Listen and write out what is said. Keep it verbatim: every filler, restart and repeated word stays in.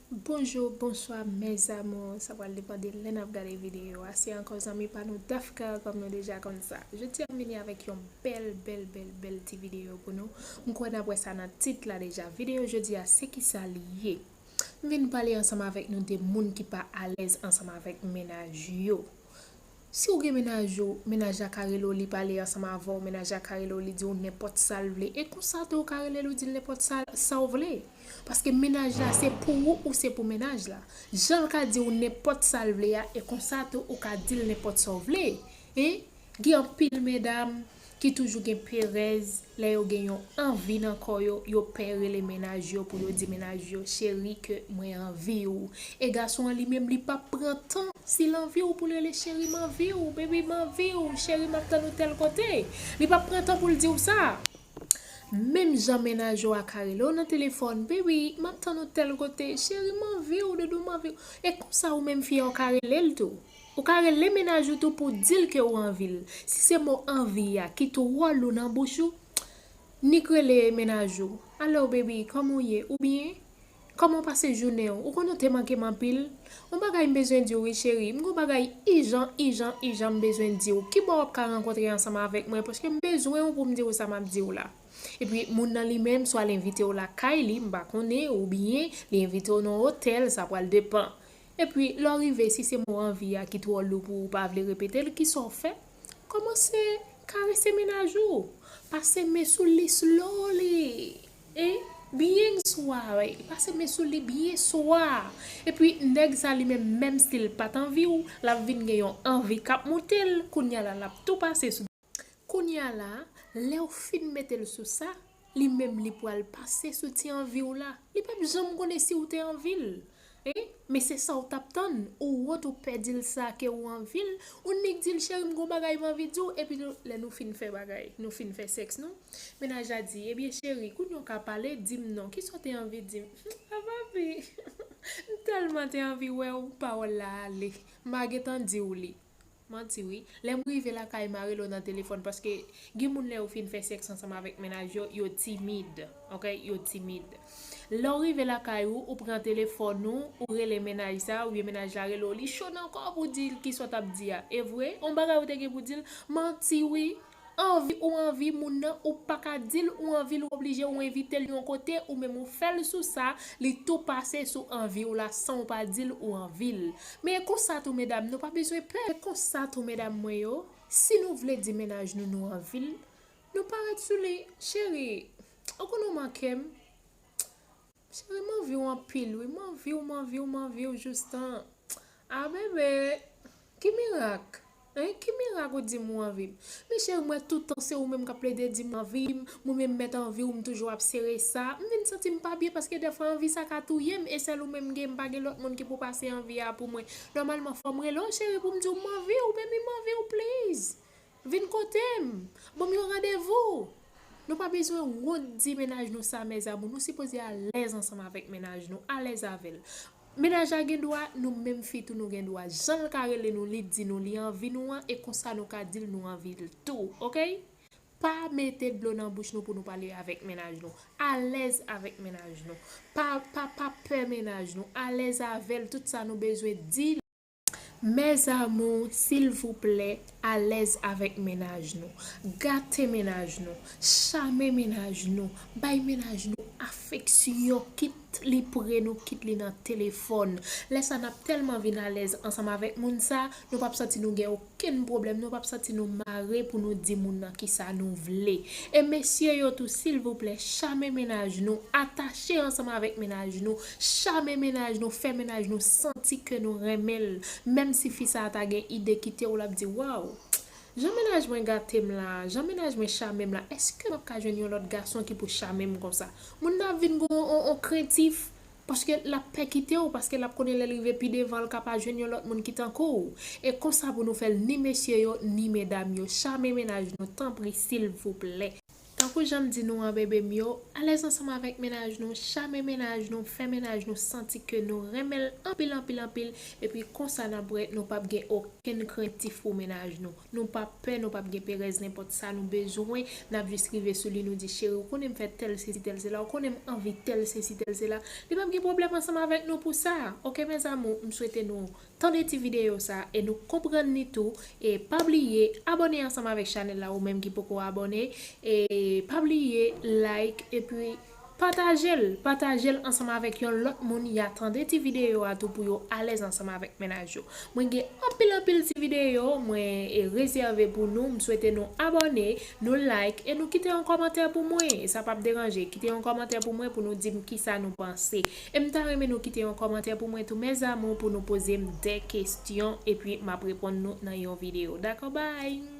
Bonjou, bonswa, mes amours. Sa pral depann de lè n ap gade videyo a. Se ankò zanmi pa nou Dafka, kòm nou deja konn sa. Jodi a m vini avèk yon bèl, bèl, bèl, bèl ti videyo pou nou. M kwè n ap wè sa nan tit la deja. Videyo jodi a, se kisa li ye? M vin pale ansanm avèk nou de moun ki pa alèz ansanm avèk mennaj yo. Si w gen mennaj ou, mennaj la ka rele w, li pale ansanm avè w, mennaj la ka rele w, li di w nenpòt sa l vle. E konsa tou, ou ka rele l, ou di l nenpòt sa, sa w vle. Paske mennaj la se pou ou, ou se pou mennaj la. Jan l ka di w nenpòt sa l vle a, e konsa tou, ou ka di l nenpòt sa w vle. Hein? Gen anpil medam ki toujou gen perèz lè yo gen yon anvi nan kò yo, yo pè rele mennaj yo pou yo di mennaj yo, cheri, ke mwen anvi w. E gason an li menm, li p ap pran tan, si l anvi w, pou l rele cheri, m anvi w, baby, m anvi w, cheri, m ap tann ou tèl kote. Li p ap pran tan pou l di w sa. Menm jan mennaj ou a ka rele w nan telefòn, baby, m ap tann ou tèl kote, cheri, m anvi w, doudou, m anvi w. E konsa ou menm fi a, ou ka rele l tou. Ou ka rele mennaj ou tou pou di l ke ou anvi l. Si se mo anvi a ki twò lou nan bouch ou, nik rele mennaj ou. Alo, baby, kòman w ye? Ou byen? Kòman w pase jounen w? Ou konnen w te manke m anpil? Yon bagay m bezwen di w wi, cheri. M gen yon bagay ijan, ijan, ijan m bezwen di w. Kibò w ap ka rankontre ansanm avèk mwen? Paske m bezwen w pou m di w sa m ap di w la. Epi, moun nan li menm, swa l envite w lakay li, m pa konnen, oubyen li envite w nan yon otèl, sa pral depann. Epi, lè w rive, si se mo anvi a ki twò lou pou ou, ou pa vle repete l, kisa w fè? Kòmanse karese mennaj ou. Pase men sou li slowly. E byen swa, wi. Pase men sou li byen swa. Epi, nèg sa li menm, menm si l pa t anvi w, l ap vin gen yon anvi k ap moute l. Kounye a la, l ap tou pase sou Kounye a la, lè w fin mete l sou sa, li menm li pral pase sou ti anvi w la. Li p ap janm konnen si w te anvi l. Hein? Men se sa w t ap tann, ou wont ou pè di l sa ke ou anvi l, ou nik di l, cheri, m gen yon bagay m anvi di w, epi nou, lè nou fin fè bagay, nou fin fè sèks nou, mennaj la di, ebyen cheri, kounye a w ka pale, di m non, kisa w te anvi di m? A papi, m tèlman te anvi wè w, pawòl la ale, m pa gentan di w li. Manti wi. Lè m rive lakay, m a rele w nan telefòn, paske gen moun lè yo fin fè sèks ansanm avèk mennaj yo, yo timid. Ok? Yo timid. Lè w rive lakay ou, ou pran telefòn ou, ou rele mennaj sa, oubyen mennaj la rele w, li cho nan kò w pou di l kisa w t ap di a. E vre? Yon bagay ou te gen pou di l? Manti wi. Anvi ou anvi moun nan, ou pa ka di l ou anvi l, ou oblije ou envite l yon kote, ou menm ou fè l sou sa, li tou pase sou anvi w la san w pa di l ou anvi l. Men e konsa tou medam, nou pa bezwen pè. E konsa tou medam mwen yo, si nou vle di mennaj nou nou anvi l, nou parèt sou li. Cheri, ou konnen w manke m. Cheri, m anvi w anpil wi, m anvi w, m anvi w, m anvi w jistan. A bebe, ki mirak? Hein, ki mirak ou di m ou anvi m? Men cheri, m wè tout tan se ou menm k ap plede di m anvi m, ou menm mèt anvi w, m toujou ap sere sa. M vin santi m pa byen paske dèfwa anvi sa ka touye m, e sèl ou menm gen, m pa gen lòt moun ki pou pase anvi a pou mwen. Nòmalman, fò m rele w cheri pou m di w m anvi w, baby, m anvi w, please. Vin kote m. Ban m yon randevou. Nou pa bezwen wont di mennaj nou sa, mes amours. Nou sipoze alèz ansanm avèk mennaj nou, alèz avè l. Mennaj la gen dwa, nou menm fi tou nou gen dwa. Jan l ka rele nou, li di nou li anvi nou an, e konsa nou ka di l nou anvi l tou, ok? Pa mete dlo nan bouch nou pou nou pale avèk mennaj nou. Alèz avèk mennaj nou. Pa, pa, pa pè mennaj nou. Alèz avè l, tout sa nou bezwen di l. Mes amours, silvouplè, alèz avèk mennaj nou. Gate mennaj nou. Chame mennaj nou. Bay mennaj nou afeksyon, kit li pre nou, kit li nan telefòn. Lè sa, n ap tèlman vin alèz ansanm avèk moun sa, nou p ap santi nou gen okenn pwoblèm, nou p ap santi nou mare pou nou di moun nan kisa nou vle. E mesye yo tou, silvouplè, chame mennaj nou, atache ansanm avèk mennaj nou, chame mennaj nou, fè mennaj nou santi ke nou renmen l. Menm si fi sa a ta gen ide kite w, l ap di, waw, jan mennaj mwen gate m la, jan mennaj mwen chame m la, èske m ap ka jwenn yon lòt gason ki pou chame m konsa? Moun nan ap vin gen yon, yon, yon krentif, paske l ap pè kite w, paske l ap konnen lè l rive pi devan, l ka pa jwenn yon lòt moun ki tankou w. E konsa pou nou fè l, ni mesye yo, ni medam yo. Chame mennaj nou, tanpri, silvouplè. Tankou jan m di nou an, bebe m yo, alèz ansanm avèk mennaj nou, chame mennaj nou, fè mennaj nou santi ke nou renmen l anpil, anpil, anpil, epi konsa n ap wè nou p ap gen okenn krentif pou mennaj nou. Nou p ap pè, nou p ap gen perèz, nenpòt sa nou bezwen, n ap jis rive sou li, nou di, cheri, ou konnen m fè tèl sesi, tèl sela, ou konnen m anvi tèl sesi, tèl sela. Li p ap gen pwoblèm ansanm avèk nou pou sa. Oke, mes amours, m swete nou tande ti videyo sa e nou konprann li tou. E pa bliye abòne ansanm avèk chanèl la, ou menm ki poko abòne. E pa bliye like epi pataje l. Pataje l ansanm avèk yon lòt moun, y a tande ti videyo a tou pou yo alèz ansanm avèk mennaj yo. Mwen gen anpil, anpil ti videyo mwen e rezève pou nou. M swete nou abòne, nou like e nou kite yon kòmantè pou mwen. E sa p ap deranje. Kite yon kòmantè pou mwen pou nou di m kisa nou panse. E m ta renmen nou kite yon kòmantè pou mwen tou, mes amours, pou nou poze m de kesyon epi m ap reponn nou nan yon videyo. Dakò, bye!